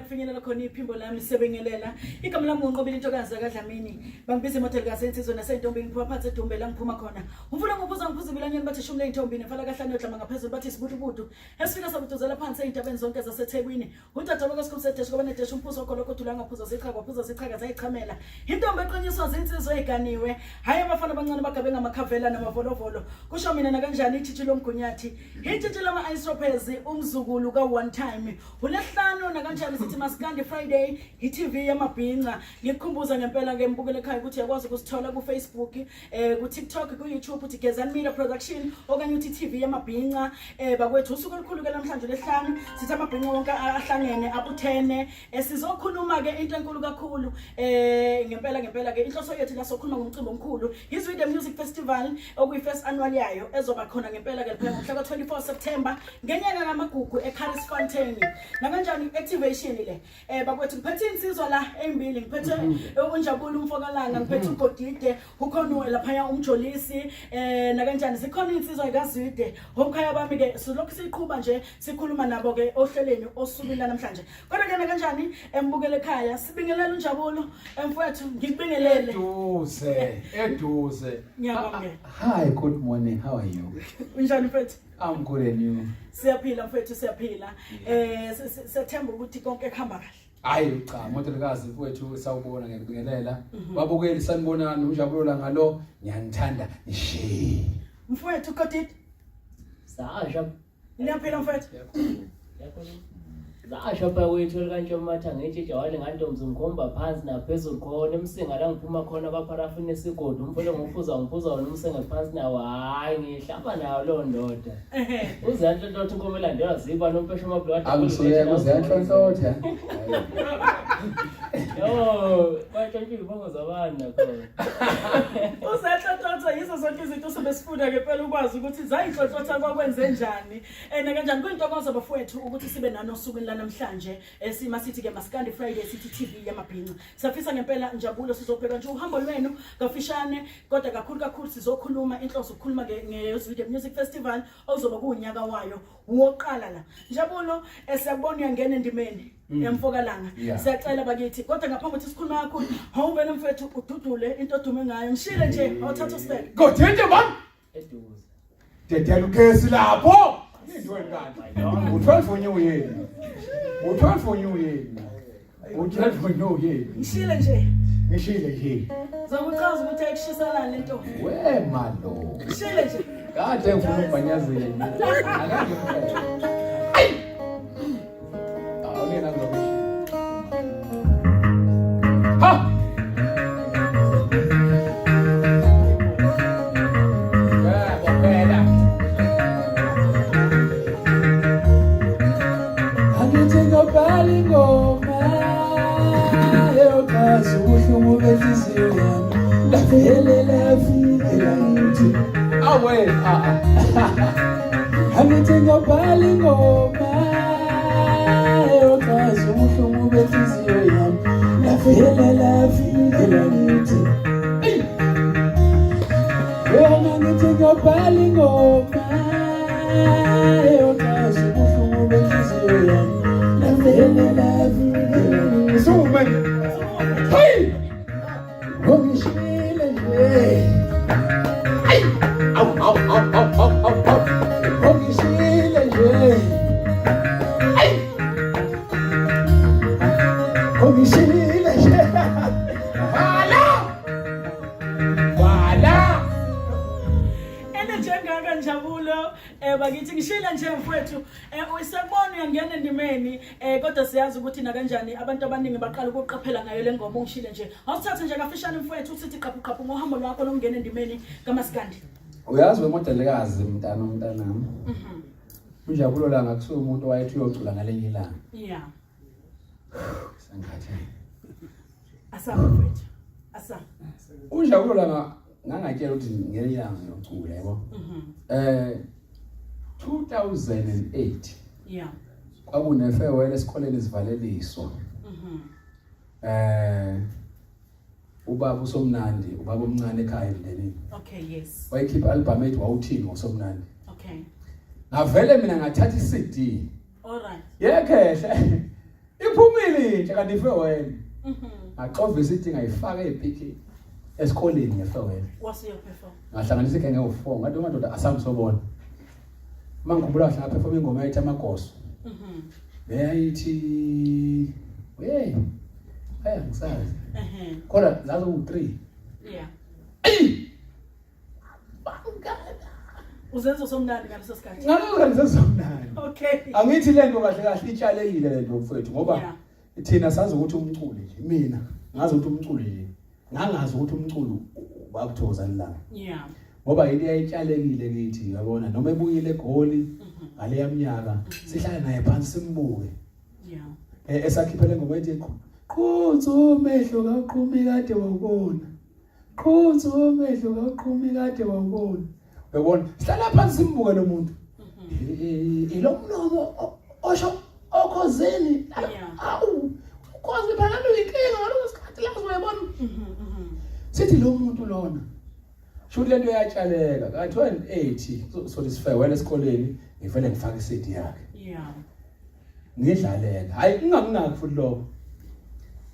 Finyelela khona iphimbo lami sebengelela. Igama lami nguNqobile intokazi kaDlamini. Bangibiza imodelikazi ensizwe nasentombi ngiphuma phansi edumbe la ngiphuma khona. Umfula ngophuza ngiphuza ibilanyeni bathi shumi leyintombi nefala kahlanu yodlama ngaphezulu bathi isibudubudu. Esifika sabuduzela phansi ezintabeni zonke zaseThekwini. Udadewabo kaSikhulu sedeshi kwaba nedeshi umphuzo ogoloko odula ngaphuza zichaka waphuza zichaka zayichamela. Intombi eqiniswa zinsizwa eziganiwe. Hayi abafana abancane bagabe ngamakhavela namavolovolo. Kusho mina nakanjani itshitshi lomgunyathi. Itshitshi lama ice umzukulu ka one time. Ulesihlanu nakanjani sithi Maskandi Friday i-TV yamabhinca. Ngikukhumbuza ngempela ke mbukele ekhaya ukuthi uyakwazi ukusithola ku Facebook, ku TikTok, ku YouTube uthi Gezani Media Production okanye uthi TV yamabhinca. Bakwethu usuku olukhulu ke namhlanje lesihlanu sithi amabhinca wonke ahlangene abuthene. Sizokhuluma ke into enkulu kakhulu ngempela ngempela ke inhloso yethu la sokhuluma ngomcimbi omkhulu. Izwi The Music Festival okuyi first annual yayo ezoba khona ngempela ke lapha ngomhla ka-24 September ngenyanga kamagugu eCaris Fontaine. Nakanjani activation le. Bakwethu ngiphethe insizwa la ezimbili ngiphethe uNjabulo umfokalanga ngiphethe uGodide ukhona lapha uMjolisi nakanjani zikhona insizwa ikaZwide. Omkhaya bami ke silokhu siqhuba nje sikhuluma nabo ke ohlelweni osukwini namhlanje. Kodwa ke nakanjani embukele ekhaya sibingelela uNjabulo emfowethu ngikubingelele. Eduze, eduze. Ngiyabonga. Hi, good morning. How are you? Unjani mfethu? I'm good and you? Siyaphila mfethu siyaphila. Sethemba ukuthi konke kuhamba kahle. Hayi cha, modelikazi mfowethu sawubona ngiyakubingelela. Babukeli sanibonani uNjabulo la ngalo ngiyanithanda nje. Mfowethu Kodidi. Sasha. Niyaphila mfethu? Zasho bakwethu elikaNtshomatha ngetshe jawale ngantombi ngikhomba phansi naphezulu khona emsinga la ngiphuma khona kwapharafini esigodi umfole ngophuza ngiphuza wona umsenge phansi nawo hhayi ngihlaba nawo leyo ndoda uziyanhlohlotha inkomo elandelwa ziba nompesha amablood Angisuye kuziyanhlohlotha. Yo, kwantshontsha izibongo zabantu nakhona. Uzenhlohlotha yizo zonke izinto sebesifuna ngempela ukwazi ukuthi zayinhlohlotha kwakwenze njani. Nakanjani kuyintokozo bafowethu ukuthi sibe nani osukwini lanamhlanje esima sithi ke Maskandi Friday sithi TV yamabhinca. Siyafisa ngempela njabulo sizobheka nje uhambo lwenu kafishane kodwa kakhulu kakhulu sizokhuluma inhloso ukukhuluma ngeZwide Music Festival ozoba kuwunyaka wayo woqala la. Njabulo siyakubona uyangena endimeni emfokalanga. Siyacela bakithi kodwa ngaphambi kokuthi sikhulume kakhulu awubene mfethu ududule into odume ngayo. Ngishile nje awuthatha usibeke. Godide man. Eduze. Dedela ugesi lapho. Yintweni kanti? U12 new year. U12 new year. U12 new year. Ngishile nje. Ngishile nje. Zokuchaza ukuthi ayikushisalani lento. We malo. Ngishile nje. Kade ngifuna ukubhanyazela nje. Akangikuphela. Awuyena ngilokhu. Ha! Yebo phela. Angithi ngobhala ingoma eyochaza ubuhlungu benhliziyo yami lavele lafikela ngithi Awe, ah ah. Angithi ngobhala ingoma eyochaza ubuhlungu benhliziyo yami lavele lafikela ngithi Yona ngithi ngobhala ingoma eyochaza ubuhlungu benhliziyo yami lavele lafikela ngithi Sume. Hey! Ungishile nje Au au au au au au au. Ungishile nje Ungishile nje Vala! Vala! Energy engaka njabulo bakithi ngishile nje mfowethu usiyakubona uyangena endimeni kodwa siyazi ukuthi nakanjani abantu abaningi baqala ukuqaphela ngayo le ngoma ungishile nje. Awusithathe nje kafishane mfowethu usithi qaphu qaphu ngohambo lwakho lokungena endimeni kaMaskandi. Uyazi wemodelekazi mntana umntanami. Unjabulo langa kusuke umuntu owayethi uyocula ngalenye ilanga. Yeah. Sengikhathele. Asamba mfowethu. Asamba. Unjabulo langa ngangatshela ukuthi ngelinye ilanga ngiyocula yabo. 2008 Yeah. kwakune farewell esikoleni sivaleliswa. Ubaba uSomnandi, ubaba omncane ekhaya emndenini. Okay, yes. Wayikhipha album ethi wawuthini ngoSomnandi. Okay. Ngavele mina ngathatha iCD. All right. Yekhehle. Iphumile intsha kanti ifarewell. Ngaxova isithi ngayifaka epiki esikoleni ngefarewell. Wase uyaperform. Ngahlanganisa igenge ewu4 ngathi madoda asamsobona. Uma ngikhumbula kahle ngaperform ingoma ethi amagoso. Beyayithi hey hey angisazi. Kodwa zazi u3. Yeah. Uzenza somnandi ngaleso sikhathi. Ngaleso sikhathi uzenza somnandi. Okay. Angithi lento kahle kahle itshalekile lento mfowethu ngoba thina sazi ukuthi umculo nje mina ngazi ukuthi umculo nje ngangazi ukuthi umculo babuthokozani la. Yeah. Ngoba into eyayitshalekile kithi yabona noma ebuyile eGoli ngaleya minyaka sihlale naye phansi simbuke. Yeah. Eh esakhipha le ngoma ethi qhutsu umehlo kaqhumi kade wawubona. Qhutsu umehlo kaqhumi kade wawubona. Uyabona? Sihlala phansi simbuke lo muntu. Ilo mlomo osho okhozini. Awu. Ukhozi phela luyinkinga ngaloso sikhathi la uyabona. Sithi lo muntu lona. Shuthi lento iyatshaleka. Ka 2080 so this farewell esikoleni ngivele ngifake iCD yakhe. Yeah. Ngidlaleka. Hayi ngingakunaki futhi lokho.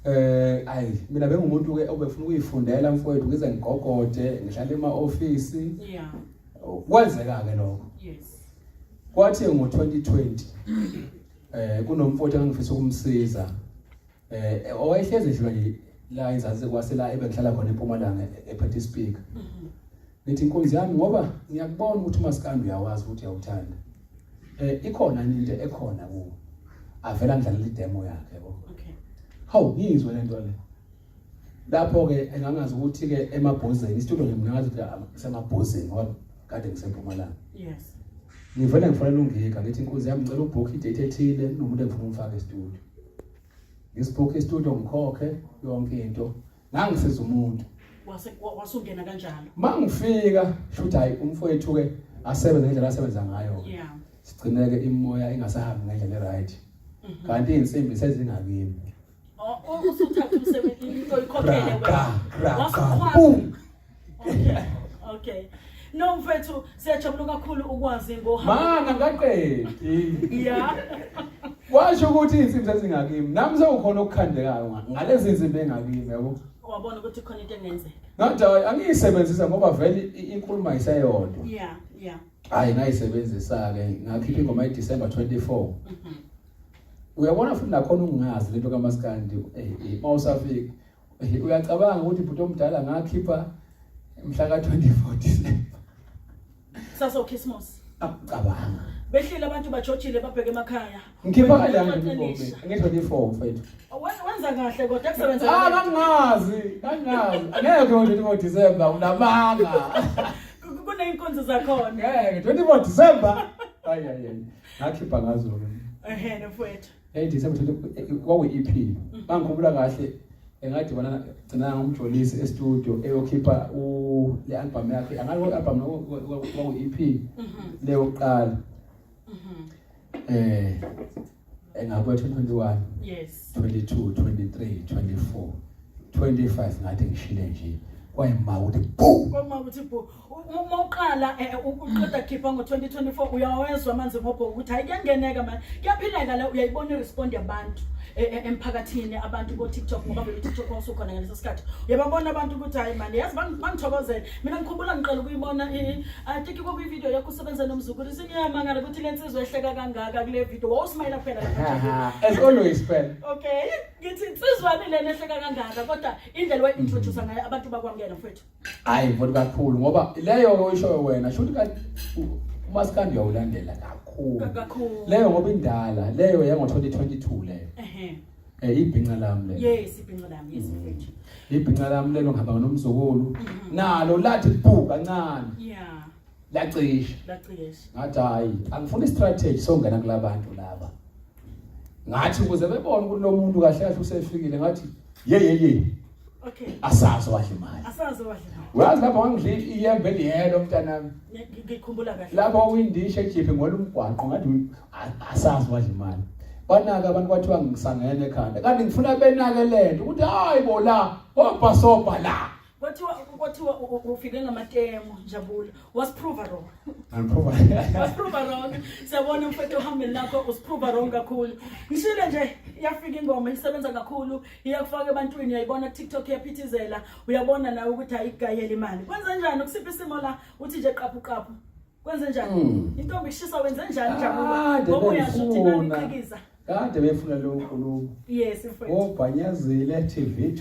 Eh ayi mina bengumuntu ke obefuna ukuyifundela mfowethu ngize ngigogode ngihlale ema office. Yeah. Kwenzeka ke lokho. Yes. Kwathi ngo 2020 eh kunomfowethu engangifisa ukumsiza eh owayehlezi edlula nje la izansi kwasela ebengihlala khona eMpumalanga ephethe speaker. Ngithi inkunzi yami ngoba ngiyakubona ukuthi umaskandi uyawazi ukuthi uyawuthanda. Eh ikhona into ekhona kuwo. Avela ngidlalela idemo yakhe yabo. Okay. Hawu ngizwe lento le. Lapho ke engangazi ukuthi ke emabhozeni istudio nje mina ngazi ukuthi semabhozeni ngoba kade ngisempumalanga. Yes. Ngivele ngifonela uNgiga ngithi inkunzi yami ngicela ubhook idate ethile kunomuntu engifuna umfake estudio. Ngisibhook istudio ngikhokhe yonke into. Ngangisiza umuntu. Wase wasungena kanjalo. Mangifika shuthi hayi umfowethu ke asebenze ngendlela asebenza ngayo. Yeah. Sigcineke imoya ingasahambi ngendlela eright. Kanti izinsimbi sezingakimi. Oh, usuthatha umsebenzi into oyikhokhele wena. Wasukhwaza. Okay. Okay. No mfethu siyajabula kakhulu ukwazi ngohambo. Mana ngaqedi. Yeah. Washo ukuthi izinsimbi sezingakimi. Nami sekukhona okukhandekayo ngalezi zinsimbi engakimi yabo. Wabona ukuthi khona into engenzeka. Ngathi hayi angiyisebenzisa ngoba vele inkulumo ayiseyodwa. Yeah, yeah. Hayi ngayisebenzisa ke ngakhipha ingoma eDecember 24. Uyabona futhi nakhona ungazi lento kaMaskandi eh mawusafika uyacabanga ukuthi bhuti omdala ngakhipha mhla ka 24 December. Saso Christmas. Akucabanga. Behlile abantu bajojile babheke emakhaya. Ngikhipha kanjani ingoma nge 24 mfethu. Wenza kahle kodwa kusebenza. Ah ngangazi, ngangazi. Angeke ngo 24 December unamanga. Kuneyinkonzo zakhona. Ngeke 24 December. Hayi hayi hayi. Ngakhipha ngazo ke. Ehhe mfethu. Hey December 24 kwaku EP. Bangikhumbula kahle engadibana gcina ngomjolisi e studio eyokhipha u le album yakhe. Angazi album kwaku EP leyo kuqala. Eh engabo 2021. Yes. 22 23 24 25 ngathi ngishile nje kwayima ukuthi boom Kwama ukuthi bu uma uqala uqeda khipha ngo2024 uyawezwa amanzi ngobhoko ukuthi hayi kuyangeneka manje kuyaphileka la uyayibona irespond yabantu emphakathini abantu ko TikTok ngoba vele TikTok wawusukhona ngaleso sikhathi uyababona abantu ukuthi hayi manje yazi bangithokozele mina ngikhumbula ngiqala ukuyibona I think kwakuyi video yakho usebenza nomzukulu sengiyamangala ukuthi lensizwa ehleka kangaka kule video wawusmayila kuphela lapha as always phela okay ngithi insizwani lena ehleka kangaka kodwa indlela wayi-introduce ngayo abantu bakwamukela mfethu Hayi mfowethu kakhulu ngoba leyo oyishoyo wena shuthi kanti umaskandi uyawulandela kakhulu. Kakhulu. Leyo ngoba indala, leyo yango 2022 leyo. Ehhe. Eh ibhinca lami leyo. Yes, ibhinca lami, yes mfethu. Ibhinca lami lelo ngihamba nomzukulu. Nalo lathi bhu kancane. Yeah, Lacisha. lacisha. Ngathi hayi, angifuni strategy songena kulabantu laba. Ngathi ukuze bebone ukuthi lo muntu kahle kahle usefikile ngathi ye ye ye. Okay. Asazi wadla imali. Asazi wadla imali. Uyazi lapho ngangidla iyembe eliyelo mntanami. Ngikhumbula kahle. Lapho windishe ejiphi ngola umgwaqo ngathi asazi wadla imali. Banaka abantu kwathiwa ngisangene ekhanda. Kanti ngifuna benake lento ukuthi hayi bo la, obhasobha la. Kwathiwa kwathiwa ufike ngamatemu Njabulo. Wasiprove wrong. Angiprove. Wasiprove wrong. Siyabona mfethu ohambeni lakho usiprove wrong kakhulu. Ngishilo nje iyafika ingoma isebenza kakhulu, iyakufaka ebantwini uyayibona ku TikTok iyaphithizela, uyabona nawe ukuthi ayigayeli imali. Kwenze njani ukusipha isimo la uthi nje qaphu qaphu. Kwenze njani? Intombi kushisa wenze njani Njabulo? Kade Ngoba uyasho ukuthi nani befuna. iqhikiza. Kade befuna lo nkulumo. Yes mfethu. Obhanyazile TV2.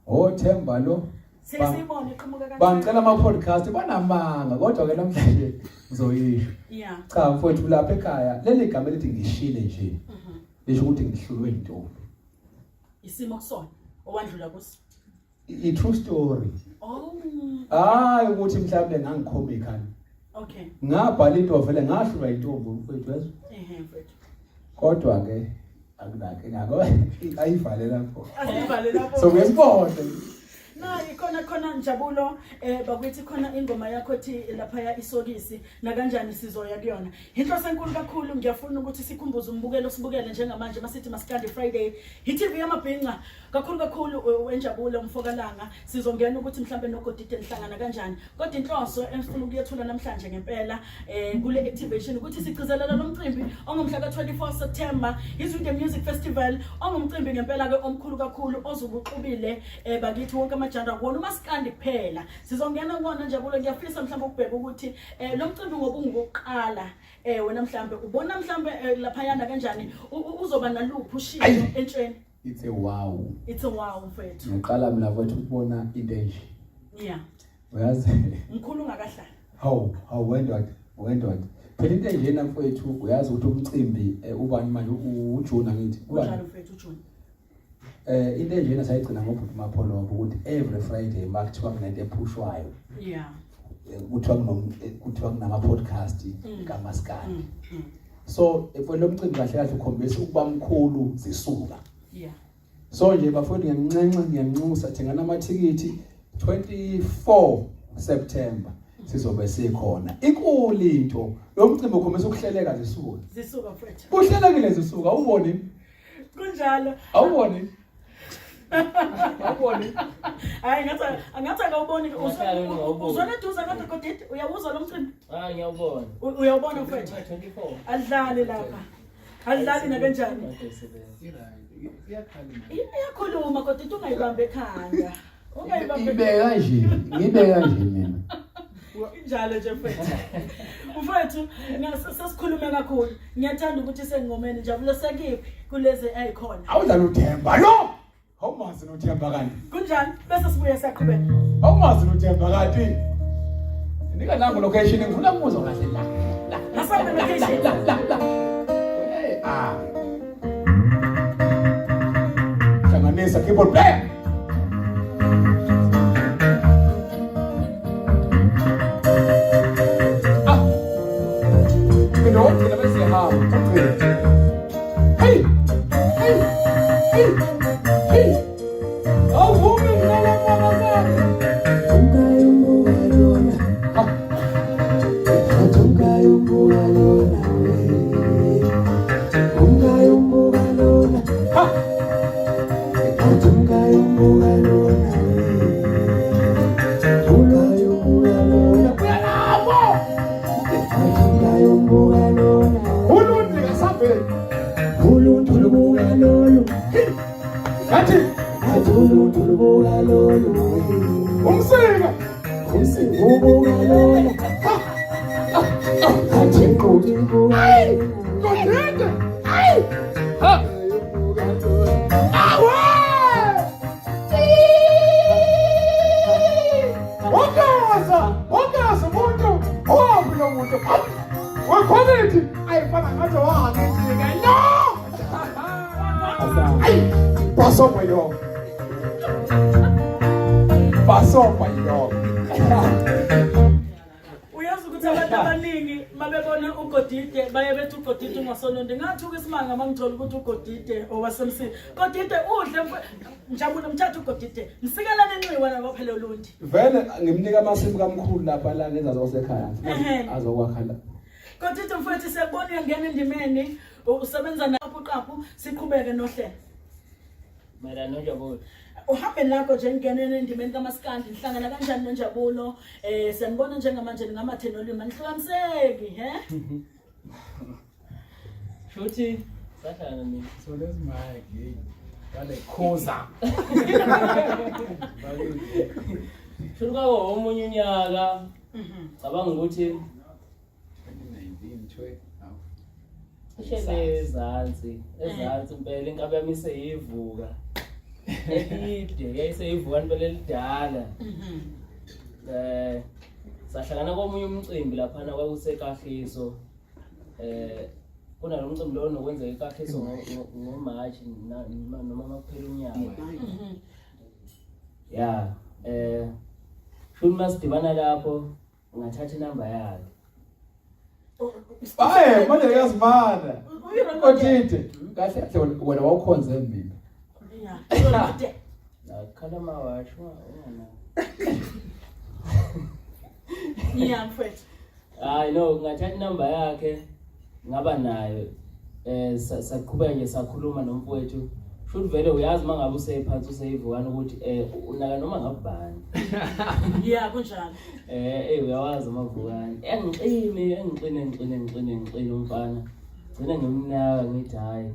Othemba lo. Sesiyibona iqhamuka kancane. Bangicela ama podcast banamanga kodwa ke namhlanje ngizoyisho. Yeah. Cha mfowethu lapha ekhaya leli gama elithi ngishile nje. Lisho ukuthi ngihlulwe intombi. Isimo kusona owandlula kuso. I true story. Oh. Hayi ukuthi mhlawumbe ngangicomical. Okay. Ngabhala into vele ngahlulwa intombi mfowethu yezwa. Ehhe mfethu. Kodwa ke akunankinga ngoba ayivale lapho. Asivale lapho. So ngesibone. Nayi khona khona Njabulo bakuthi khona ingoma yakho ethi laphaya isokisi nakanjani sizoya kuyona. Inhloso enkulu kakhulu ngiyafuna ukuthi sikhumbuze umbukelo osibukele njengamanje masithi Maskandi Friday. I-TV yamabhinca kakhulu kakhulu wenjabulo umfokalanga sizongena ukuthi mhlambe noGodide nihlangana kanjani. Kodwa inhloso esifuna ukuyethula namhlanje ngempela kule activation ukuthi sigcizelela lo mcimbi ongomhla ka-24 September Izwide Music Festival ongumcimbi ngempela ke omkhulu kakhulu ozobuxubile bakithi wonke amajanda kuwona umaskandi kuphela. Sizongena kuwona Njabulo ngiyafisa mhlawumbe ukubheka ukuthi lo mcimbi ngoba ungokuqala wena mhlawumbe ubona mhlawumbe laphayana kanjani uzoba naluphi ushintsho Ayi. entsheni. It's a wow. It's a wow mfethu. Ngiqala mina mfethu ukubona into enje. Yeah. Uyazi? Mkhulu ungakahlali. Hawu, hawu wendoda, wendoda. Phela into enjena mfethu uyazi ukuthi umcimbi ubani manje uJune angithi. Ubani? Kunjalo mfethu uJune. Into enjena sayigcina ngobhuti Mapholoba ukuthi every Friday makuthiwa kunento ephushwayo. Yeah. Kuthiwa kunama podcast kaMaskandi. So lo mcimbi kahle kahle ukhombisa ukuba mkhulu zisuka. Yeah. So nje bafowethu ngiyancenca ngiyanxusa thengana amathikithi 24 September sizobe sikhona. Inkulu into lo mcimbi ukhombisa ukuhleleka zisuka. Zisuka mfethu. Kuhlelekile zisuka awuboni? Kunjalo. Awuboni? Awuboni? Hayi ngathi akawuboni Ngahlala ngingawuboni. uzona eduze kodwa Godide uyawuzwa lo mcimbi? Hayi ngiyawubona. Uyawubona mfethu? 24. Adlali lapha. Adlali nakanjani? Iyakhuluma kodwa into ungayibambe ekhanda. Ungayibambe. Ibeka nje, ngibeka nje mina. Injalo nje mfethu. Mfethu, sesikhulume kakhulu. Ngiyathanda ukuthi sengomeni Njabulo sekiphi kulezi ezikhona. Awudlala uThemba lo. Awumazi noThemba kanti. Kunjani? Bese sibuye siyaqhubeka. Awumazi noThemba kanti. Nika nangu location ngifuna ukuzwa kahle la. La. Asambe location. La la la. Hey ah. Hlanganisa keyboard player. Ah. Mina wogcina bese siyahamba. Ugcina. Hey! Hey! Hey! Hey! Awuvumi ngilala mama. Uyazi ukuthi abantu abaningi mabebona uGodide baye bethi uGodide ungasonondi. Ngathuka isimanga mangithola ukuthi uGodide owasemsini. Godide udle Njabulo mthatha uGodide. Msikelane inxiwa nabo phela olundi. Vele ngimnika amasimu kamkhulu lapha la ngenza zasekhaya. Ehhe. Azokwakha la. Godide mfowethu siyakubona uyangena endimeni usebenza naqaphu qaphu siqhubeke nohlelo. Mayelana noNjabulo. Uhambeni lakho nje ngingenene endimeni kamaskandi nihlangana kanjani noNjabulo? Eh siyanibona njengamanje ningamathe nolimi anihlukaniseki, he? Shuthi sahlangana nini? So let's mic, hey. Ngale khoza. Shuthi kwawo omunye unyaka. Cabanga ukuthi 2019 chwe. Cishe ezansi, ezansi impela inkabi yami iseyivuka. Elide, yayiseyivuka impela elidala. Eh sahlangana komunye umcimbi laphana kwakusekahliso. Eh kunalo mcimbi lo nokwenzeka ekahliso ngoMarch noma makuphela unyaka. Ya, eh shuni masidibana lapho ngathatha inamba yakhe. Hayi, manje uyazimana. Otshite. Kahle kahle wena wawukhonze mina. Yeah. Akhala amawashi ungana. Yeah, mfethu. Hayi no, ngathatha inamba yakhe ngaba nayo. Eh saqhubeka nje sakhuluma nomfowethu. Shuthi vele uyazi uma ngabe useyiphansi useyivukana ukuthi eh unaka noma ngabani. Yeah, kunjalo. Eh eh uyawazi amavukane. Engixine, engixine, engixine, engixine, engixine umfana. Gcina ngimnaka ngithi hayi.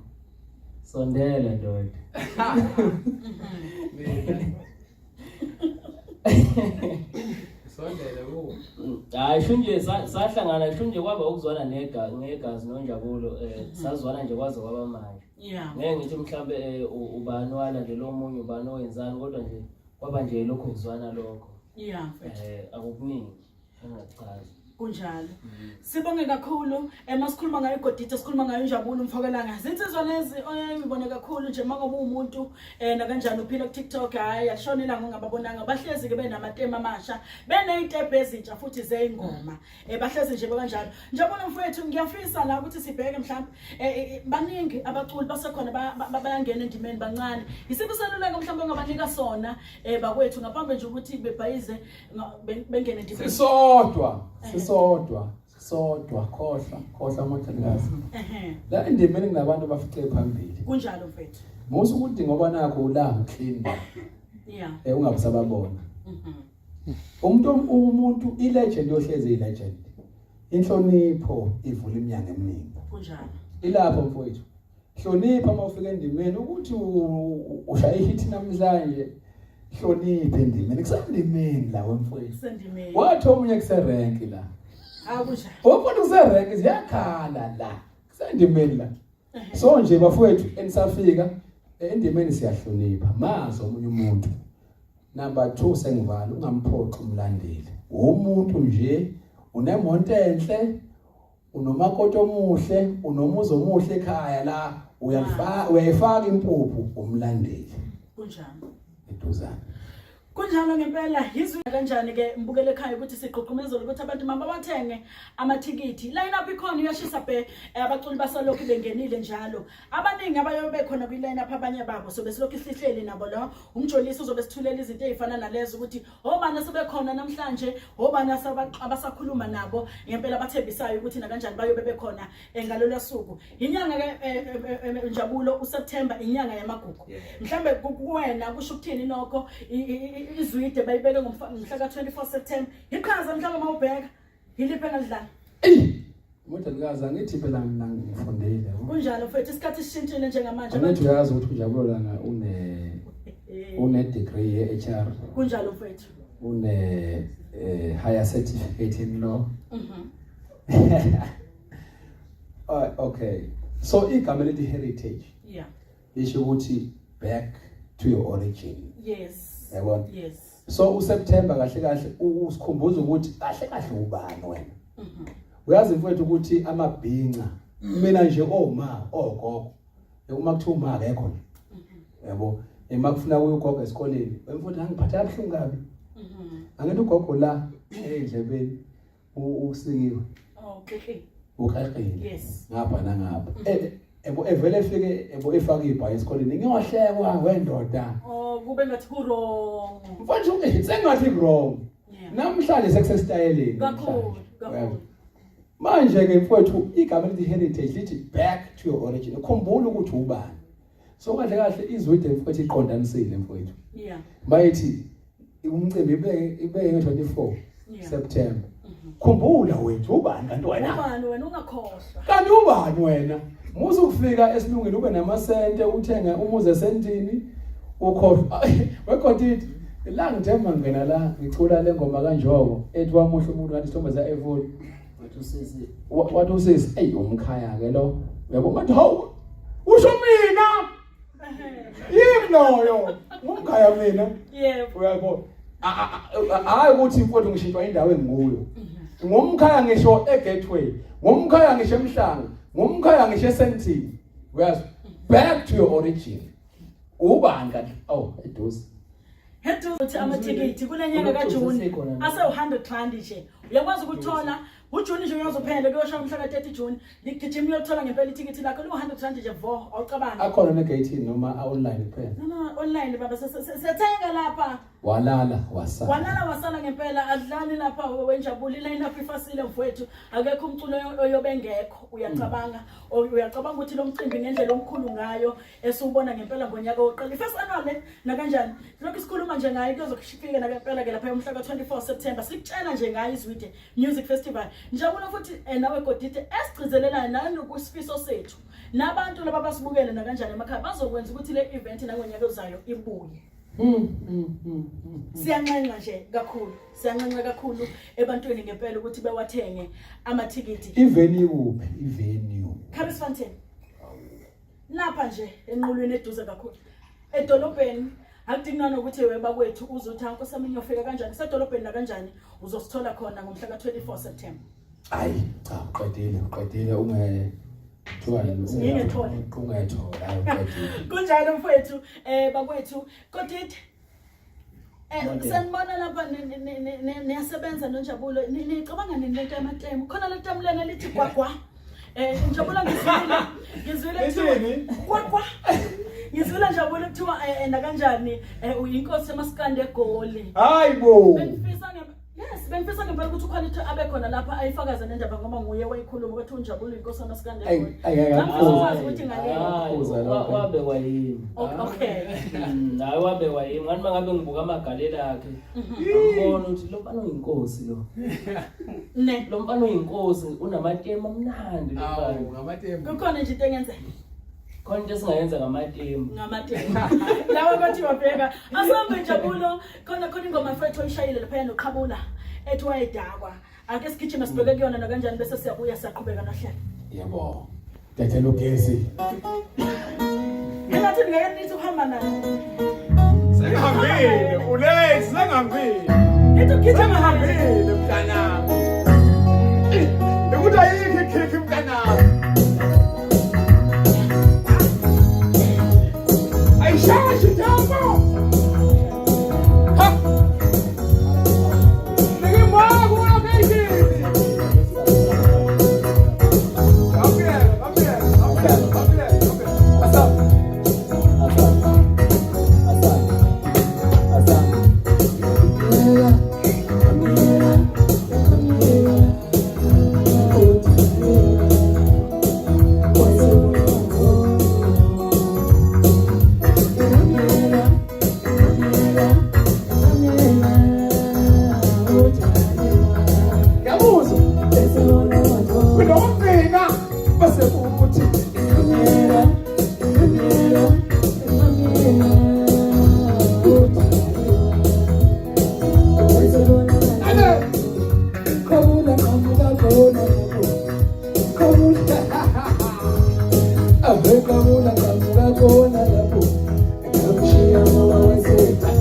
Sondela ndoda. Sondele ku. Hayi shunje sahlangana shunje kwaba ukuzwana nega ngegazi nonjabulo eh sazwana nje kwaze kwaba manje. Yeah. Ngeke ngithi mhlambe eh, ubani walandela omunye ubani owenzani kodwa nje kwaba nje lokho kuzwana lokho. Yeah, mfethu. Eh akukuningi engingakuchaza. Kunjalo. Sibonge kakhulu ema sikhuluma ngayo igodide sikhuluma ngayo injabulo umfokelanga. Zinsizwa lezi oyibone kakhulu nje mangoba uwumuntu eh nakanjani uphila ku TikTok hayi ashona ilanga ungababonanga bahlezi ke benamatema amasha benezitebhe ezintsha futhi zeyingoma. Eh bahlezi nje bekanjalo. Njabulo mfowethu ngiyafisa la ukuthi sibheke mhlawumbe eh, eh, eh, baningi abaculi basekhona bayangena endimeni bancane. Isiphi seluleko mhlawumbe ongabanika sona eh bakwethu ngaphambi nje ukuthi bebhayize bengene endimeni. Sisodwa, sisodwa, sisodwa khohlwa, khohlwa amathandikazi. La endimeni kunabantu abafice phambili. Kunjalo mfethu. Musa ukuthi ngoba nakho ulanga clean. Yeah. Eh ungabe usababona. Umuntu umuntu ilegend yohlezi ilegend. Inhlonipho ivula iminyango eminingi. Kunjalo. Ilapho mfowethu. Hlonipha uma ufika endimeni ukuthi ushaya ihit namhlanje. Hlonipha endimeni. Kusendimeni la wemfowethu. Kusendimeni. Wathi omunye kuserenki la. Akunjalo. Wofuna kuserenki ziyakhala la. Kusendimeni la. So nje bafowethu enisafika endimeni siyahlonipha. Mazi omunye umuntu. Number 2 sengivala ungamphoxi umlandeli. Umuntu nje unemonto enhle unomakoti omuhle unomuzi omuhle ekhaya la uyalifaka uyayifaka impuphu umlandeli. Kunjalo. Eduzane. Kunjalo ngempela yizwe kanjani ke mbukele ekhaya ukuthi sigqugqumezele ukuthi abantu mabawathenge amathikithi. Line up ikhona iyashisa bhe eh, abaculi basalokhu bengenile njalo. Abaningi abayobe bekhona kwi line up abanye babo sobe silokhu sihleli nabo la. Umjolisi uzobe sithulela izinto ezifana nalezo ukuthi obani sebekhona namhlanje, obani abasakhuluma nabo ngempela bathembisayo ukuthi nakanjani bayobe bekhona eh, ngalolu suku. Inyanga ke eh, eh, Njabulo uSeptember inyanga yamagugu. Mhlambe kuwena kusho ukuthini lokho izwide bayibeke ngomhla ka24 September. Iqhaza mhlambe mawubheka yiliphi engalidlala? Eyi Modalikazi angithi phela mina ngifundile. Kunjalo mfethu isikhathi sishintshile njengamanje. Angithi uyazi ukuthi uNjabulo lana une une degree ye HR. Kunjalo mfethu. Une eh, higher certificate in law. Mhm. Uh, okay. So igama elithi heritage. Yeah. Lisho ukuthi back to your origin. Yes. Yabona? Yes. So uSeptember kahle kahle usikhumbuza ukuthi kahle kahle ubani wena. Mhm. Uyazi mfowethu ukuthi amabhinca mina nje oma ogogo uma kuthiwa uma akekho nje. Mhm. Yabo ema kufuna kuye ugogo esikoleni mfowethu angiphatha kabuhlungu kabi. Mhm. Angithi ugogo la endlebeni usikiwe. Oh, okay. Ukreqile. Yes. Ngapha nangapha. Eh ebo evele efike ebo efaka ibhayi esikoleni ngiyohlekwa wendoda. Oh, kube ngathi ku wrong. Mfowethu sengathi ku wrong. Namhlanje sekusesitayeleni. Kakhulu, kakhulu. Manje ke mfowethu igama elithi heritage lithi back to your origin. Ukhumbula ukuthi ubani. So kahle kahle izwide mfowethu iqondanisile mfowethu. Yeah. Bayithi umcimbi ibe nge-24 September. Khumbula wethu ubani kanti wena? Ubani wena ungakhohlwa. Kanti ubani wena? Muze ukufika esilungini ube namasente uthenge umuze esentini ukhohlwa. Wekotiti la ngithemba ngena la ngicula le ngoma kanjoko ethi wamuhle umuntu kanti isithombe sa iPhone. Wathi usisi Wathi usisi eyi umkhaya ke lo. Uyabo ngathi hawu usho mina. Yimi loyo. Ngumkhaya mina. Yebo. Uyabo. Hayi ukuthi mfowethu ngishintshwa indawo engikuyo. Ngumkhaya ngisho eGateway, ngumkhaya ngisho eMhlanga, ngumkhaya ngisho eSentini. Uyazi? Back to your origin. Ubani kanti? Oh, eduze. Head ukuthi amathikithi kule nyanga kaJuni ase-100 rand nje uyakwazi ukuthola uJuni nje uyozophela kuyoshaya umhla ka-30 Juni ligijima uyolithola ngempela ithikithi lakho liwu-100 rand nje vo awucabangi Akhona ne-gate noma online kuphela. no no online baba siyathenga lapha Walala wasala. Walala wasala ngempela adlali lapha wenjabula iline up ifasile mfowethu akekho umculo oyobengekho uyacabanga uyacabanga ukuthi lo mcimbi ngendlela omkhulu ngayo esiwubona ngempela ngonyaka wokuqala i-first annual le nakanjani lokhu sikhuluma nje ngayo kuyozokufika nakempela ke lapha umhla ka-24 September sikutshela nje ngayo iZwide Music Festival njabulo futhi nawe Godide esigcizelelayo nanokusifiso sethu nabantu laba basibukele nakanjani emakhaya bazokwenza ukuthi le event nangonyaka ozayo ibuye. Siyanxenxa nje kakhulu, siyanxenxa kakhulu ebantwini ngempela ukuthi bewathenge amathikithi. I-venue kuphi? I-venue. Curries Fountain. Lapha nje enqulwini eduze kakhulu. Edolobheni akudingi nanokuthi webakwethu uzothi ankosi yami ngiyofika kanjani isedolobheni nakanjani uzosithola khona ngomhla ka-24 September. Hayi cha uqedile uqedile unge Ngingethole. Ungethola hayi uqedile. Kunjalo mfowethu bakwethu Kodide sanibona lapha niyasebenza noNjabulo nicabanga nini lento yamatemu khona le temu lena lithi gwagwa Njabulo ngizwile ngizwile kuthiwa gwagwa ngizwile Njabulo kuthiwa nakanjani uyinkosi yamaskandi eGoli. Hayibo. Bengifisa Yes, bengifisa ngempela ukuthi uQuality abe khona lapha ayifakaze nendaba ngoba nguye wayikhuluma ukuthi unjabulo inkosi yamaskandi. Ayi ayi Ngifisa ukuthi ngale. Wabekwa yimi. Okay. Hayi wabekwa yimi. Ngathi mangabe ngibuka amagalelo akhe. Ngibona ukuthi lo mfana uyinkosi lo. Ne. Lo mfana uyinkosi unamatemu amnandi lo mfana. Awu ngamatemu. Kukhona nje into engenzeka. Khona into esingayenza ngamatemu. Ngamatemu. Lawa bathi wabheka. Asambe njabulo. Khona khona ingoma mfethu oyishayile lapha noqhabula ethi wayedakwa. Ake sigijime sibheke kuyona nakanjani bese siyabuya siyaqhubeka nohlelo. Yebo. Dedela ugesi. Ngingathi ngeke nithi uhamba naye. Sengihambile, ulate, sengihambile. Nithi ugijima Sengihambile mntanami. Ukuthi ayikho ikhikhi mntanami. Ayishashi jambo. Ha. Ningimwaka ku-location. Ngaphi ngaphi ngaphi ngaphi ngaphi. Asante. Asante. Asante. Asante. Ngiyakuzwa. Kunokugcina bese kuthi ane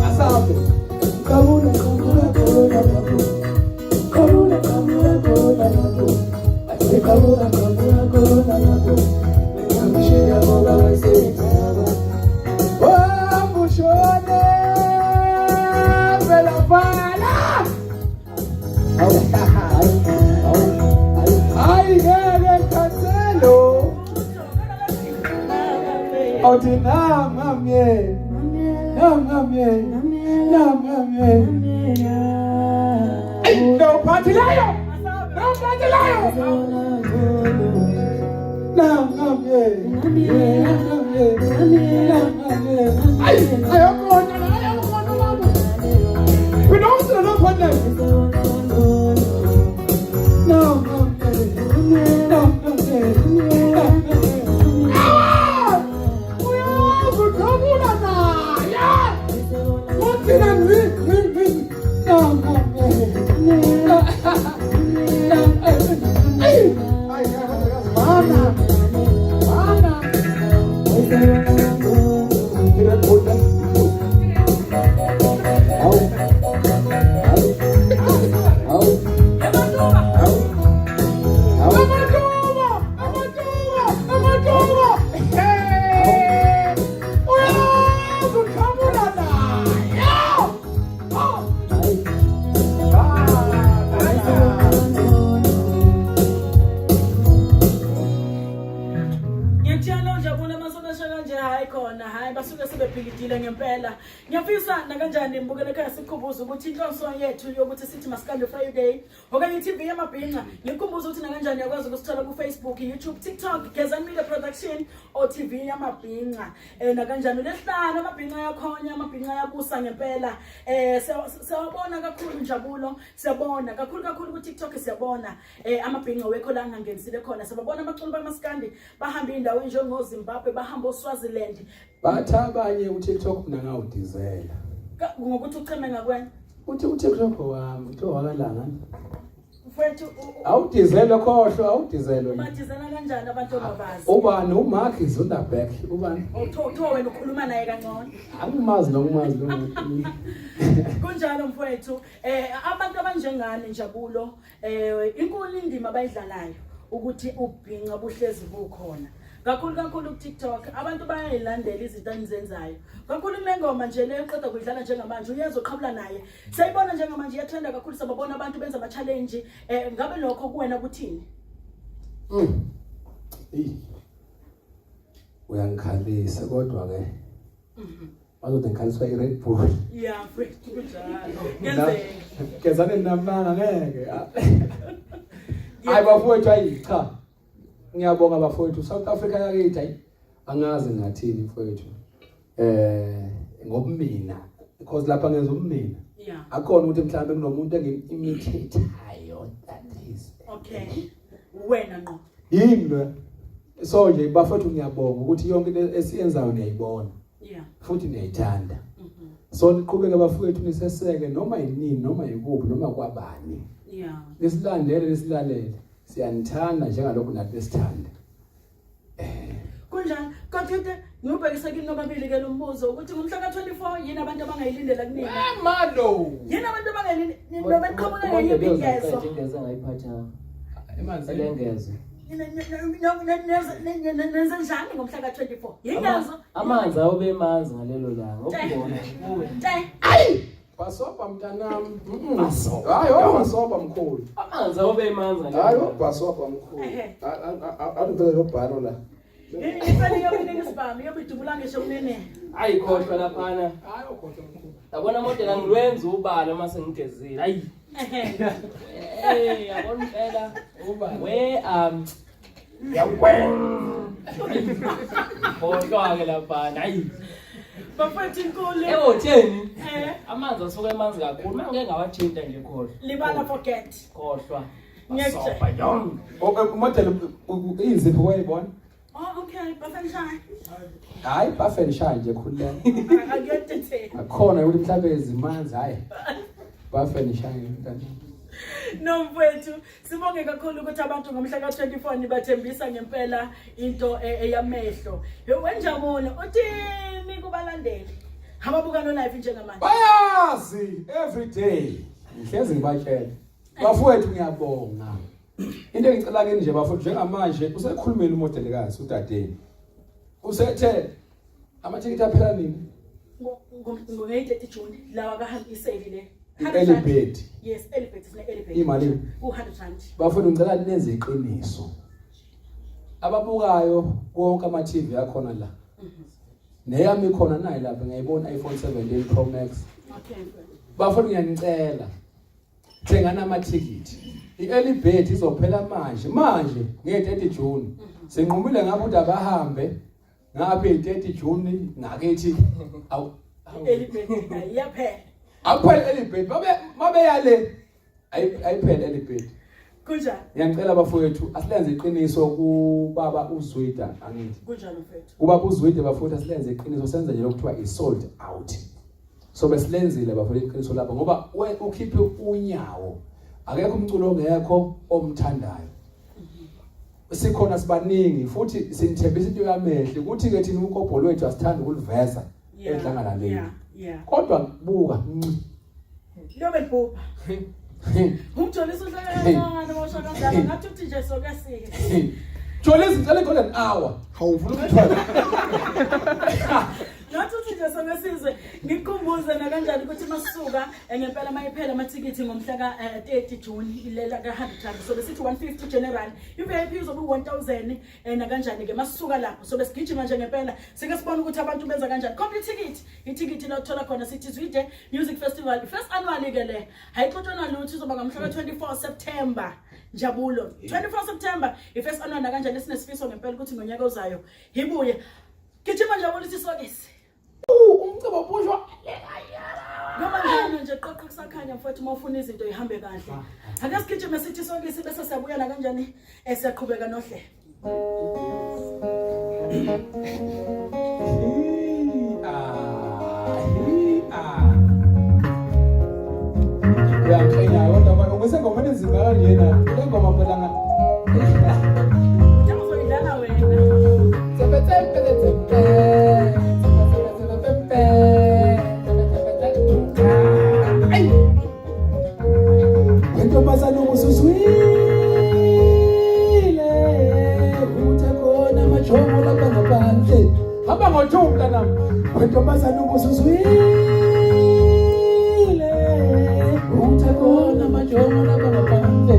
asambe. Wambushone vela vala. Hayi ngeke khathelo. Awuthi namamye. Namamye. Namamye. Ey, no phathi leyo. No phathi leyo. Nam ye. Nam ye. Nam ye. Ay, ayabona la, ayabona lapho. Mina uthi lapho le. Nam ye. Nam ye. Nam ye. Ah! Uyazi uqhamula naye. Uthina ngci ngci ngci. Nam ye. Nam ye. Ay, mana. Mana. Ngiyakubona. Awu. Awu. Awu. Awu. Amatuba! Amatuba! Amatuba! Hey! Uyazi uqhamula naye. Oh! Ah! Ngiyakutshela njabulo amasonasha kanje hayi khona hayi basuke sebebhilidile ngempela. Ngiyafisa nakanjani mbukele ekhaya sikukhumbuze ukuthi inhloso yethu yokuthi sithi Maskandi Friday okanye i-TV yamabhinca ngikukhumbuze ukuthi nakanjani uyakwazi ukusithola ku-Facebook, YouTube, TikTok, Gezani Media Production o TV yamabhinca. Eh nakanjani lesihlanu amabhinca ayakhonya amabhinca ayabusa ngempela. Eh siyabona kakhulu njabulo siyabona kakhulu kakhulu ku TikTok siyabona eh amabhinca wekho la angangenisile khona siyabona abaculi bamaskandi bahamba indawo enjengoZimbabwe bahamba oSwaziland Bathi abanye uTikTok mina ngawudizela. Ngokuthi ucheme ngakwena. Uthi uTikTok wami, uthi wakalanga. Mfowethu awudizelwe khohlwa awudizelwe. Badizela kanjani abantu ongabazi? Ubani uMark Zuckerberg ubani? Uthiwa wena ukhuluma naye kangcono. Angimazi nokumazi lo muntu. Kunjalo mfowethu. Eh abantu abanjengani njabulo eh inkulu indima abayidlalayo ukuthi ubhinca buhlezi bukhona. Kakhulu kakhulu ku-TikTok abantu bayayilandela izinto enizenzayo. Kakhulu kule ngoma nje le oqeda kuyidlala njengamanje uyeza uqhabula naye. Siyayibona njengamanje iyatrenda kakhulu sababona abantu benza ama challenge eh ngabe lokho kuwena kuthini? Eyi. Uyangikhalisa kodwa ke. Bazothi ngikhaliswa i-Red Bull. Yeah, mfethu kunjalo. Ngenzeka. Gezane namanga ngeke. Hayi bafowethu ayi cha. Ngiyabonga bafowethu South Africa yakithi ayi angazi ngathini mfowethu. Eh ngobumina because lapha ngenza ubumina. Yeah. Akhona ukuthi mhlawumbe kunomuntu engim-imitateayo that is. Okay. Wena ngqo. Yimi lo. So nje bafowethu ngiyabonga ukuthi yonke into esiyenzayo niyayibona. Yeah. Futhi niyayithanda. So niqhubeke bafowethu niseseke noma yinini noma yikuphi noma kwabani. Yeah. Nisilandele nisilalele. Siyanithanda njengalokhu nathi nisithanda. Kunjani? Kodwa into ngiyubhekisa kini nobabili ke lo mbuzo ukuthi ngomhla ka-24 yini abantu abangayilindela kunina? Malo. Yini abantu abangayilindela noma niqhamuka ngeyiphi ingezo? Ingezo engayiphathanga. Emanzi. Elengezo. Nenze njani ngomhla ka-24? Yingezo? Amanzi awube manzi ngalelo langa. Ukubona kuwe. Te. Bhasobha mntanami. Bhasobha. Hayi, oh bhasobha mkhulu. Amanzi awube manzi ngalelo. Hayi, oh langa. bhasobha mkhulu. Ehhe. Awuvele lobhalo la. Ifane iyobe isibhamu iyobe idubula ngisho umnene. Ayi khohlwa laphana. Hayi, ukhohlwa mkhulu. Yabona modela ngilwenza ubala uma sengigezile. Ayi. Ehhe. Hey, yabona impela. Ubala. We Khohlwa ke laphana. Ayi. Bafethu inkulu. Ewotheni. Eh, Amanzi asuke emanzi kakhulu. Mangeke ngawathinta nje khohlwa. libala forget. Khohlwa. Ngiyakutshela. Basopa yonke. Oh, model inzipho wayibona? Oh okay, bafenshaya. Hayi, bafenishaya nje khululeka. Akuyotethela. Akhona ukuthi mhlawumbe zimanzi hayi. Bafenishaya mntanami. No mfowethu, sibonge kakhulu ukuthi abantu ngomhla ka-24 nibathembisa ngempela into eyamehlo. Wenjabulo, uthini kubalandeli? Ababuka no live njengamanje. Bayazi every day. Ngihlezi ngibatshela. Bafowethu ngiyabonga. Into engicela kini nje bafowethu njengamanje usekhulumeni umodelikazi udadeni. Usethe amathikithi aphela nini? Ngo-30 June lawa kahambiseli le. I-early bird. Yes, early bird sine early bird. Imali? U100 rand. Bafowethu ngicela nenze iqiniso. Ababukayo konke ama TV akhona la. Neyami ikhona nayi lapha ngiyayibona iPhone 17 Pro Max. Okay. Bafowethu ngiyanicela. Thengani amathikithi. I-early bird izophela manje manje nge-30 June. Sinqumile ngapha ukuthi abahambe ngapha i-30 June ngakithi awu Early bird nayo iyaphela. Akuphele early bird babe mabeyale ayiphele early bird. Kunjani? Ngiyacela bafowethu asilenze iqiniso kubaba uZwida angithi. Kunjani mfethu? Ubaba uZwide bafowethu asilenze iqiniso senze nje lokuthiwa i sold out. So besilenzile bafowethu iqiniso lapha ngoba ukhiphe unyawo. Akekho umculo ongekho omthandayo. Sikhona sibaningi futhi sinithembisa into yamehlo ukuthi ke thina ukobho lwethu asithandi ukuliveza edlangalaleni. Kodwa buka nci. Liyobe libhubha. Umjolisa uhlala kancane washo kanjalo ngathi uthi nje sokuyasika. Jolisa ngicela golden hour. Hawu ufuna ukuthwala. Ngathi uthi nje sokesizwe ngikukhumbuze nakanjani ukuthi masisuka ngempela mayiphela amathikithi ngomhla ka-30 June ilela ka-100 rand so besithi 150 general i-VIP izobe u-1000 nakanjani ke masisuka lapho so besigijima nje ngempela sike sibone ukuthi abantu benza kanjani khomba ithikithi ithikithi la uthola khona sithi Zwide Music Festival first annual ke le hayixotshwana lutho izoba ngomhla ka-24 September njabulo 24 September i-first annual nakanjani esinesifiso ngempela ukuthi ngonyaka ozayo ibuye gijima njabulo ithi sokisi Umcebo ubushwa Noma njalo nje qoqa kusakhanya mfowethu uma ufuna izinto ihambe kahle. Ake sigijime sithi sokisi bese siyabuya la kanjani siyaqhubeka nohlelo. Uyangiqina kodwa manje ungisengomeni enzima kanjena. Le ngoma phela nga Njengoba uzoyidlala wena. Tsepe tsepe tsepe. Tsepe tsepe tsepe tsepe. Ay! Wentombazane ubusuzwile uthe khona amajongo lapha ngaphandle Hamba ngo-2 mntanami. Wentombazane ubusuzwile uthe khona amajongo lapha ngaphandle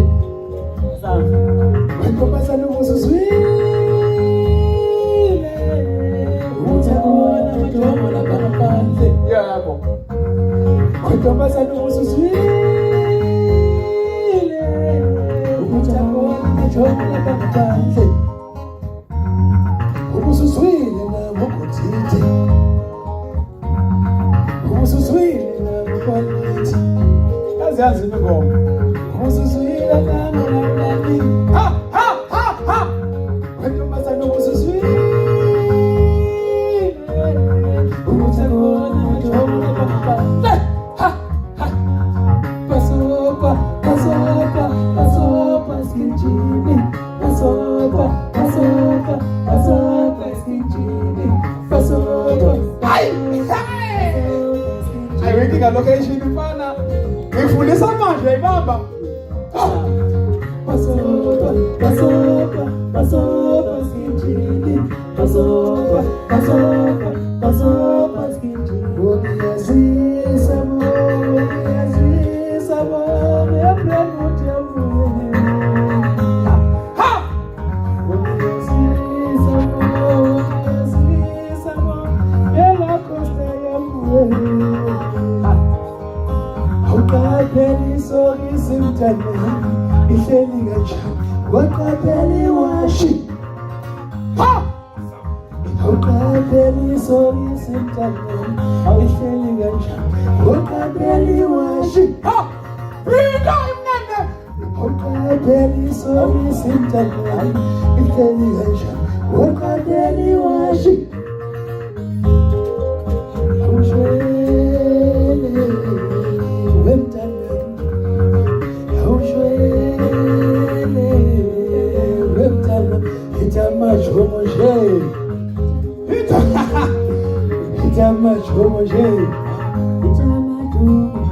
Wentombazane ubusuzwile uthe khona amajongo lapha ngaphandle Yebo. Wentombazane ubusuzwile uthe khona amajongo lapha ngaphandle Ubusuzwile nangogodide Ubusuzwile nangokwalithi Yazi yazi ingoma. Ubusuzwile nangolamlami Ha ha ha ha. Wentombazane ubusuzwile uthe khona amajongo lapha ngaphandle Ha ha. Basopa, basopa, basopa skinjini. Basopa, basopa, basopa skinjini. Basopa. Hayi. Hayi winkinga location mfana. Ngifundisa manje ayibamba. Basopa, basopa, basopa skinjini. Basopa, basopa, basopa skinjini. Ngiyazisa bo, ngiyazisa bo, ngiyaphela Ha! Awuqapheli isokisi mntanami ihleli kanjani waqapheli iwashi Ha! Awuqapheli isokisi mntanami ihleli kanjani waqapheli iwashi Ha! Into imnene. Awuqapheli isokisi mntanami ihleli kanjani waqapheli iwashi Awushwele wemntanami Awushwele wemntanami Hit amajomo nje Into. Hit amajomo nje Hit amajomo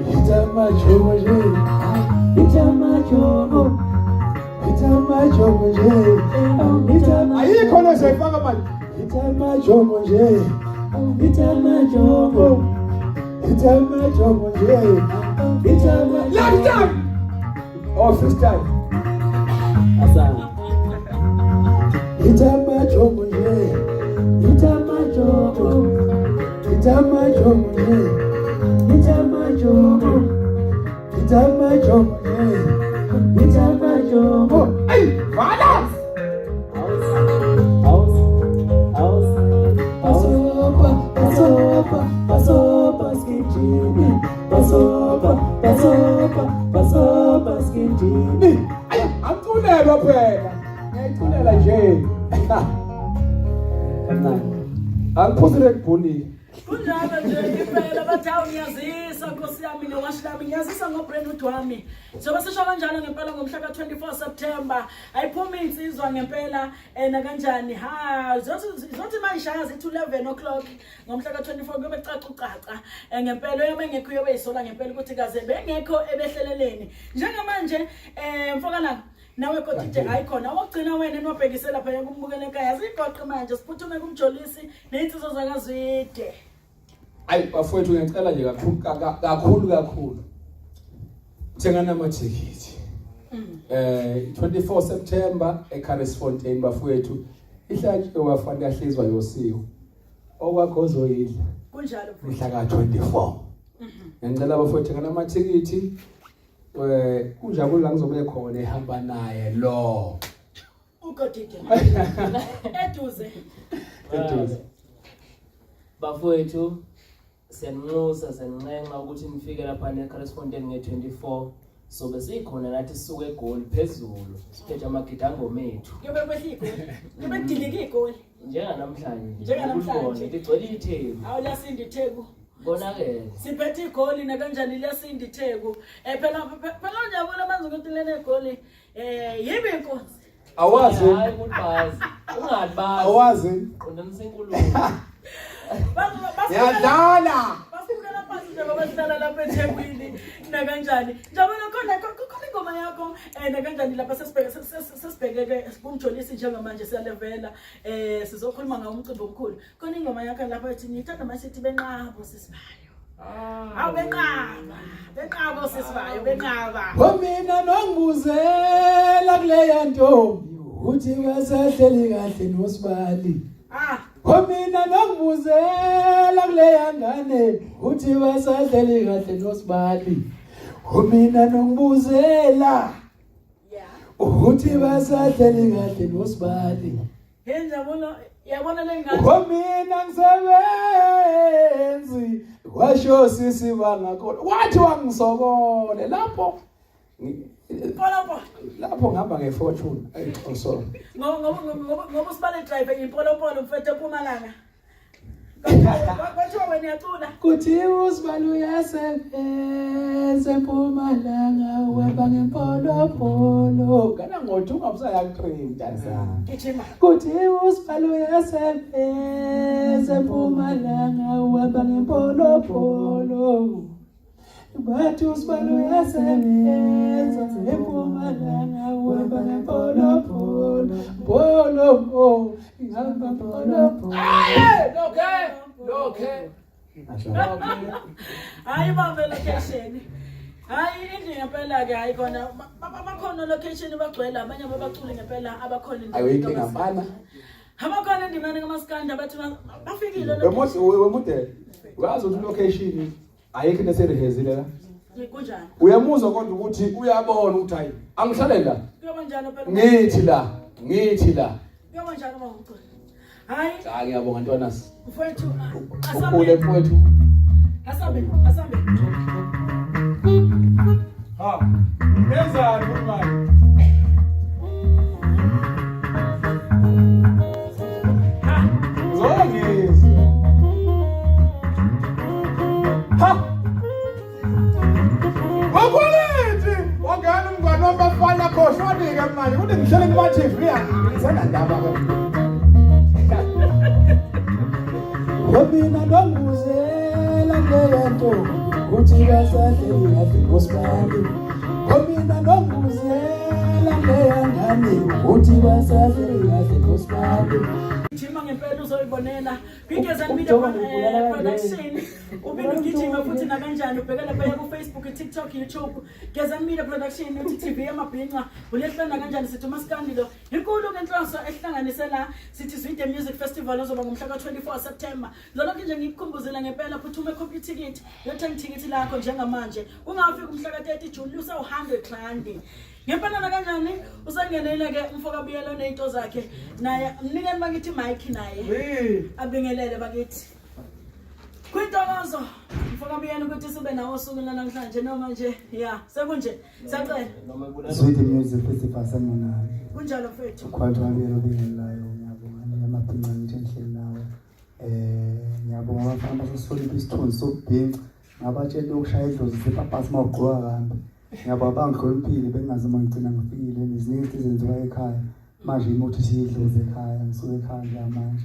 Hit amajomo nje Hit amajomo Hit amajomo nje Hit Ayikho le siyayifaka manje. Hit amajomo nje Hit amajomo Hit amajomo nje Hit amajomo Last time. Oh, first time. Asante. Hit amajomo nje Hit amajomo Hit amajomo nje Hit amajomo Hit amajomo nje Hit amajomo Ay, vala. Basopa, basopa skinjini. Basopa, basopa, basopa skinjini. Ayi, angiculelwa phela. Ngiyayiculela nje. Kamnandi. Angiphuzile kubhuni. Kunjalo nje impela bathi hawu ngiyazisa nkosi yami newashi lami ngiyazisa ngobrandwood wami. Njengoba sisho kanjalo ngempela ngomhla ka-24 September ayiphumi insizwa ngempela eh nakanjani ha zothi mayishaya zithi 11 o'clock ngomhla ka-24 kuyobe kucaca ucaca eh, ngempela uyobe engekho uyobe yisola ngempela ukuthi kaze bengekho ebehleleleni njengamanje eh mfokalanga nawe kodwa hayi khona owokugcina wena eniwabhekise lapha yakumbukela ekhaya zigoqe manje siphuthume kumjolisi ney'nsizwa zakazwide Ayi bafowethu ngiyacela nje kakhulu kakhulu kakhulu. Thengani amathikithi. 24 September eCarisfontein bafowethu ihlatshwe wafana yahlizwa yosiwe. Okwakho ozoyidla. Kunjalo mhla ka 24. Ngicela bafowethu thengani amathikithi. Kunjabulo la ngizobe khona ehamba naye lo. Ugodide. Eduze. Eduze. Bafowethu siyanxusa siyanxenxa ukuthi nifike lapha neCarisfontein nge-24 sobe sikhona nathi sisuke eGoli phezulu siphethe amagidango ethu. Kuyobe kwehla igoli. Kuyobe kudilika igoli. Njenganamhlanje. Njenganamhlanje. Ligcwele iTheku. Awu lasinda iTheku. Konakele. Siphethe igoli nakanjani liyasinda iTheku. Eh phela phela uyabona manje ukuthi lena egoli eh yibi inkosi. Awazi. Hayi ukuthi bazi. Ungabazi. Awazi. Qondanisa inkulumo. Ngiyadlala. Basibukela phansi njengoba sihlala lapha eThekwini nakanjani. Njengoba khona khona ingoma yakho eh nakanjani lapha sesibheke sesibhekeke kumjolisi njengamanje siyalevela eh sizokhuluma ngawo umcimbi omkhulu. Khona ingoma yakho lapha ethi ngithanda masithi benqabo sisibayo. Awu benqaba. Benqaba sisibayo benqaba. Mina nongibuzela kuleya ntombi uthi basahleli kahle nosibali. Ah. Mina nongibuzela kuleya ngane uthi basahleli kahle nosibali. Mina nongibuzela Yeah. uthi basahleli kahle nosibali. Hey njabulo yabona lengane. Mina ngisebenzi kwasho sisi bangakhona wathi wangisokole lapho Polopolo. Lapho ngihamba ngefortune. Hey, oh sorry. Ngoba ngoba ngoba ngoba usibale drive impolopolo mfethu eMpumalanga. Kwathiwa wena uyacula. Kuthiwa usibali uyasebenza eMpumalanga uhamba ngempolopolo. Kana ngothi ungabusayakrinta mntazana. Gijima. Kuthiwa usibali uyasebenza eMpumalanga uhamba ngempolopolo. Bathi usibali uyasebenza eMpumalanga uhamba ngempolopolo. Polo, ihamba mpolopolo. Hayi, lokhe, lokhe. Hayi bambe location. Hayi indlu ngempela ke hayi khona bakhona location bagcwele abanye ababaculi ngempela abakhona Ayi inkinga mfana. Abakhona endimeni kamaskandi abathi bafikile Wemude wemude. Uyazi ukuthi location ayikho into eserihezile la. Kunjani? Uyamuzwa kodwa ukuthi uyabona ukuthi hayi angihlale la. Kuyoba njalo phela. Ngithi la, ngithi la. Kuyoba njalo uma ucula. Hayi. Cha ngiyabonga ntwana. Mfowethu Ukhule mfowethu. Asambe, asambe. Ha. Nenzani manje? Zongizwe. Ha. Wakwalithi wangena umngane wami bafana khohlwanike manje ukuthi ngihlele kuma TV angisenandaba ke. Mina nongibuzela kuleya ntombi uthi basahleli kahle nosibali. Mina nongibuzela kuleya ngane uthi basahleli kahle nosibali. Gijima ngempela uzoyibonela Kwigezani Media Ukujova ngibulala kanje. Production uphinde ugijime futhi nakanjani ubheke laphaya ku-Facebook, TikTok, YouTube Gezani Media Production uthi TV yamabhinca ulehlana nakanjani sithi umaskandi lo inkulu ke inhloso ehlanganise la sithi Zwide Music Festival ozoba ngomhla ka-24 September lolokhu nje ngikukhumbuzela ngempela phuthume khopha ithikithi yothenga ithikithi lakho njengamanje ungafiki umhla ka-30 June usewu-100 randi ngempela nakanjani usengenele ke umfo kaBiyela ney'nto zakhe naye mnikeni bakithi mic naye abingelele bakithi Quinty. Kuyintokozo mfokaBiyela ukuthi sibe nawo usuku namhlanje noma nje ya sekunje sacela. Zwide Music Festival sanibonani. Kunjalo mfethu. Quality wabiyela obingelelayo ngiyabonga niyamabhinca ngithi enhleli nawe. Eh ngiyabonga abafana basesolipha isithunzi sokubhinca ngabatshela ukushaya idlozi zipapasi mawugqoka kambi. Ngiyabonga bangihloniphile bengazi uma ngigcina ngifikile nezinye izinto ezenziwa ekhaya. Manje imoto ithi idlozi ekhaya ngisuke ekhaya njengamanje.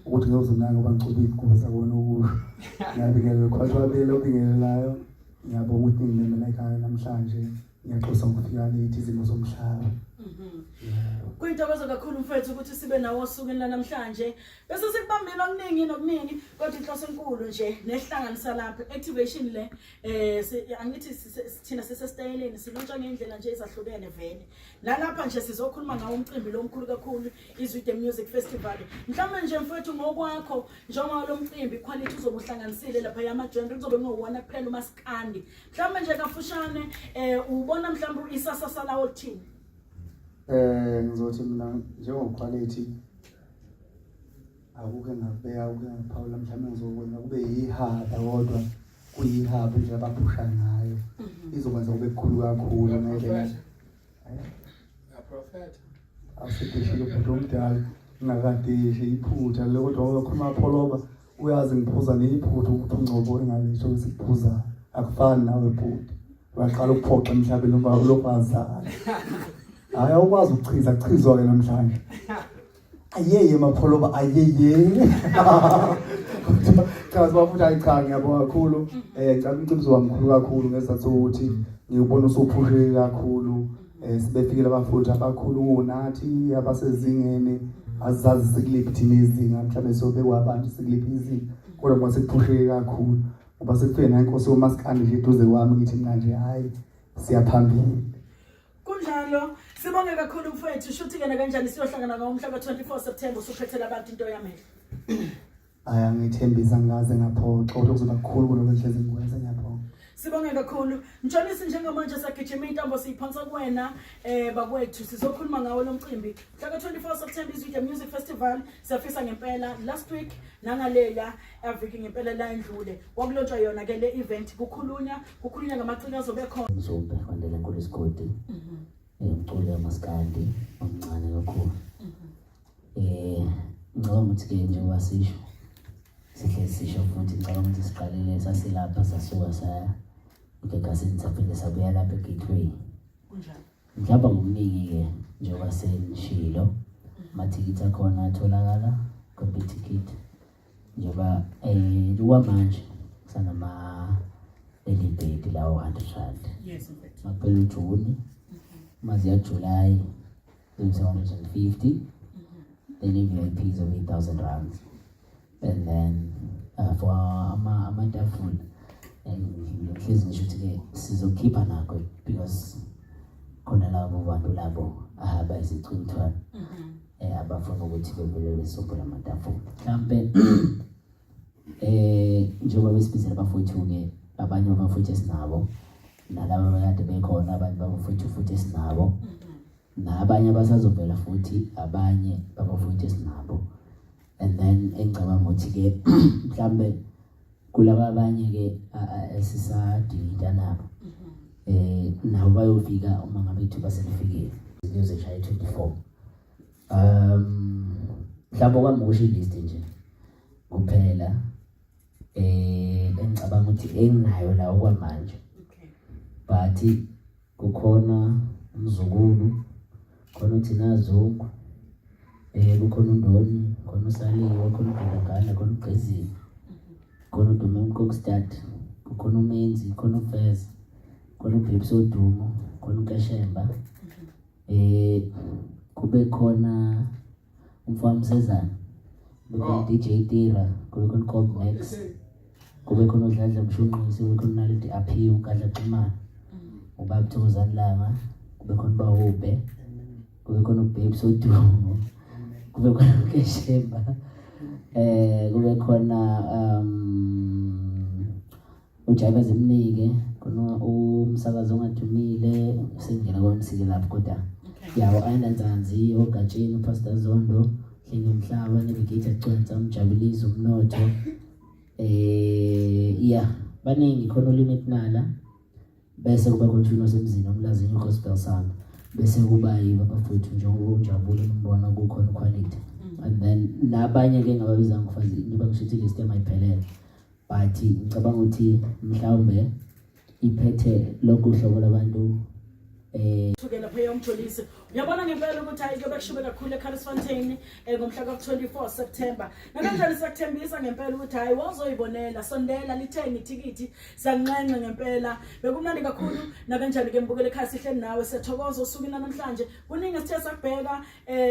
Ukuthi ngeke uzonaka ngoba ngicube igubo sakona ukusho. Ngiyabingelela quality wabiyela obingelelayo. Ngiyabonga ukuthi ningimemela ekhaya namhlanje. Ngiyaxosa ngokufika late izimo zomhlaba. Kuyintokozo kakhulu mfethu ukuthi sibe nawo osukwini lanamhlanje. Bese sikubambile okuningi nokuningi kodwa inhloso enkulu nje nehlanganisa lapha activation le eh angithi thina sisesitayeleni silontsha ngendlela nje ezahlukene vele. Nalapha nje sizokhuluma ngawo umcimbi lo omkhulu kakhulu iZwide Music Festival. Mhlawumbe nje mfethu ngokwakho njengoba lo mcimbi quality uzobe uhlanganisile lapha yama genre kuzobe kungowona kuphela umaskandi. Mhlawumbe nje kafushane eh ubona mhlawumbe isasasa lawo lithini? Eh ngizothi mina njengoquality akukho engakubeka akukho engakuphawula mhlawumbe ngizokwenza kube yihaba kodwa kuyihaba indlela abaphusha ngayo mhm. izokwenza kube kukhulu kakhulu ngendlela Uyaprofetha. Asidishile ubhuti omdala ngingakadishi iphutha le kodwa wakhuluma pholoba uyazi ngiphuza neyiphutha ukuthi ungcobo engalisho esikuphuzayo akufani nawe bhuti uyaqala ukuphoxa emhlabeni uba ulokhu azala hhayi awukwazi ukuchiza kuchizwa-ke namhlanje ayeye mapholoba ayeye cha sibafuthi hayi cha ngiyabonga kakhulu um cha umcimbi uzoba mkhulu kakhulu ngesizathu sokuthi ngiwubona usuphusheke kakhulu um sibefikile abafuthi abakhulu kunathi abasezingeni azazi sikuliphi thina izinga mhlawumbe siyobekwa abantu sikuliphi izinga kodwa ngoba sekuphusheke kakhulu ngoba sekufike nankosi yomaskandi nje eduze kwami ngithi mina nje hhayi siyaphambili Kunjalo, sibonge kakhulu mfowethu. Shuthi ke nakanjani siyohlangana ngomhla ka-24 September usuphethela abantu into yamehlo. Hayi angithembisa ngaze ngaphoxa kodwa kuzoba kukhulu kuloko engihlezi ngikwenza ngiyabonga. Sibonge kakhulu. Mtshonisi njengamanje sagijima intambo siyiphonsa kuwena eh bakwethu sizokhuluma ngawo lo mcimbi. Mhla ka-24 September Izwide Music Festival siyafisa ngempela last week nangalela aviki ngempela la endlule. Kwakulontshwa yona ke le event kukhulunywa kukhulunywa ngamaciko azobe khona. Mzumbe kwandela enkulu isigodi. Mhm. Umculi wamaskandi omncane kakhulu. Mhm. Eh ngicabanga ukuthi ke njengoba sisho sihlezi sisho futhi ngicabanga ukuthi siqalile sasilapha sasuka saya egagasini saphinde sabuya lapha eGateway. Kunjalo. Mhlawumbe ngokuningi-ke njengoba senishilo amathikithi akhona atholakala kwi-ticket njengoba um okwamanje kusanama early bird lawo 100 rand yes mfethu makuphela ujuni maziya July izobe 150 then i-VIP izobe 1000 rand and then uh, for ama amatafula ngihlezi ngisho ukuthi-ke sizokhipha nakho because khona labo bantu labo abayizicuthwane um abafuna ukuthi bevele besombole amatafula mhlampe eh njengoba besibizela abafowethu-ke abanye abafowethu esinabo nalaba abakade bekhona abanye babafowethu futhi esinabo nabanye abasazovela futhi abanye babafowethu esinabo and then engicabanga ukuthi-ke mhlambe kulaba abanye-ke esisadingida nabo eh nabo bayofika uma ngabe ithuba selifikile kuyoze shaye 24 um mhlawumbe okwami ukusho ilist nje kuphela eh engicabanga ukuthi enginayo la okwamanje but kukhona umzukulu khona uthina Zungu eh kukhona uNdoni khona uSaliwe khona uGandaganda khona uGqizile khona uDume Mkokstad kukhona uMenzi khona uFez khona uBabes Odumo khona uKeshemba eh kube khona umfowami Msezana kube khona oh. DJ Tira kube khona Cold Max kube khona uDladla Mshunqisi kube khona Naledi Aphiwe uGadla Xhumane ubaba Thokozani Langa kube khona uBahube kube khona uBabes Odumo kube khona uKeshemba eh kube khona um uJaiva Zimnike khona umsakazo ongadumile usengena kwamsike lapho kodwa ya u-Ayanda Nzanzi ogatsheni uPastor Zondo Hlengi Umhlaba Navigator Cwensa Umjabulisi Umnotho eh Yeah, baningi khona uLimit Nala bese kuba khona osemzini omlazini uGospel Sound bese kuba yibo abafowethu njengoba unjabule umbona kukhona uQuality and then nabanye ke ngababiza ngifazi ngiba ngisho ukuthi list yami ayiphelele but ngicabanga ukuthi mhlawumbe iphethe lonke uhlobo labantu. Thuke lapha yomjolisi, uyabona ngempela ukuthi hayi kuyobe kushube kakhulu eCarlsfontein ngomhla ka-24 September. Nakanjani siyakuthembisa ngempela ukuthi hayi wozoyibonela, sondela, lithenge ithikithi, siyanxenxe ngempela. Bekumnandi kakhulu nakanjani ke mbukele ekhaya, sihleli nawe, siyathokoza osukwini namhlanje. Kuningi esithe sakubheka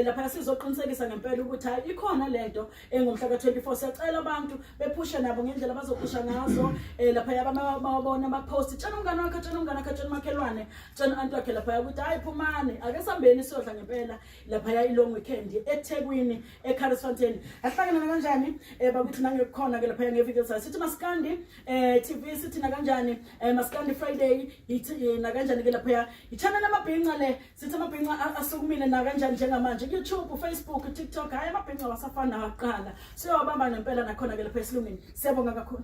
lapha, sizoqinisekisa ngempela ukuthi hayi ikhona lento engomhla ka-24. Siyacela abantu bephushe nabo ngendlela abazophusha ngazo lapha yabawabona ama-post. Tshela umngane wakho, tshela umngane wakho, tshela umakhelwane, tshela u-anti wakhe lapha ukuthi hayi phumani, ake sambeni siyodla ngempela lapha i-long weekend eThekwini eCarlsfontein. Ahlangana nakanjani bakuthi nangekukhona ke lapha ngeviki elizayo. Sithi Maskandi TV, sithi nakanjani Maskandi Friday, yithi nakanjani ke lapha i-channel amabhinca le. Sithi amabhinca asukumile nakanjani njengamanje YouTube, Facebook, TikTok. Hayi, amabhinca wasafana waqala, siyowabamba ngempela nakhona ke lapha esilungini. Siyabonga kakhulu.